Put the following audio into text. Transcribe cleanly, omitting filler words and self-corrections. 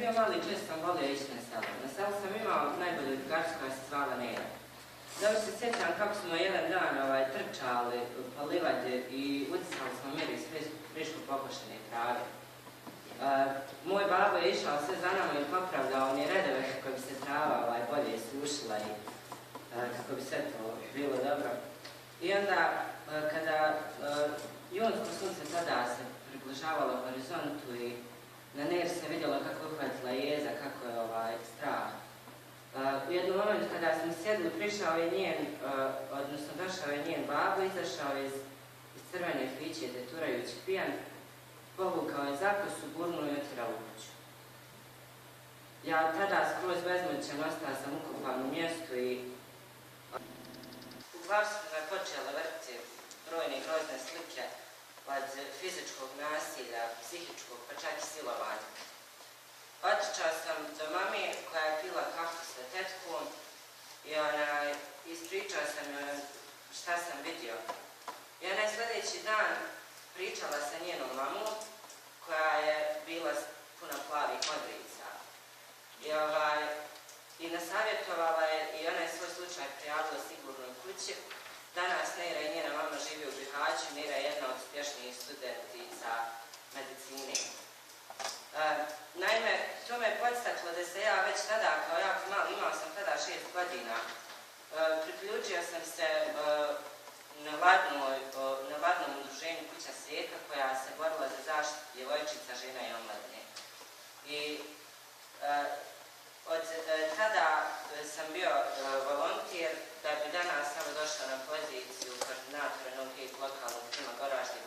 bio mali, često sam volio ići na selo. Na selu sam imao najbolju drugarcu koja se zvala Nera. Dobro se sjećam kako smo jedan dan trčali po livadi i udisali smo miris friško pokošene trave. Moj babo je išao sve za nama i popravljao one redove kako bi se trava bolje sušila i kako bi sve to bilo dobro. I onda kada junsko sunce tada se približavalo horizontu i na Ner se vidjelo kako je uhvatila jeza, kako je strah. U jednom momentu kada smo sjedli, prišao je njen, odnosno došao je njen babo, izašao iz crvene fiće, deturajući pijan, povukao je za kosu, burnuo i otirao u kuću. Ja tada skroz bezmoćan ostao sam ukopan u mjestu i u glavu su me počele vrti brojne grozne slike od fizičkog nasilja, psihičkog, pa čak i silovanja. Otišao sam do mami koja je pila kafu sa tetkom i ispričao sam joj šta sam vidio. I onaj sljedeći dan pričala sa njenom mamom koja je bila puna plavih modrica. I nasavjetovala je i ona je svoj slučaj prijavila sigurnoj kući. Danas Nera i njena mama živi u Bihaću, Nera je jedna od uspješnijih studentica medicine. Naime, to me podstaklo da se ja već tada, kao jako mali, imao sam tada 6 godina, priključio sam se nevladnom udruženju Kuća svijeta koja se borila za zaštitu djevojčica, žena i omladine. I od tada sam bio volontir da bi danas samo došao na poziciju koordinatora novih lokalnog tima Goražde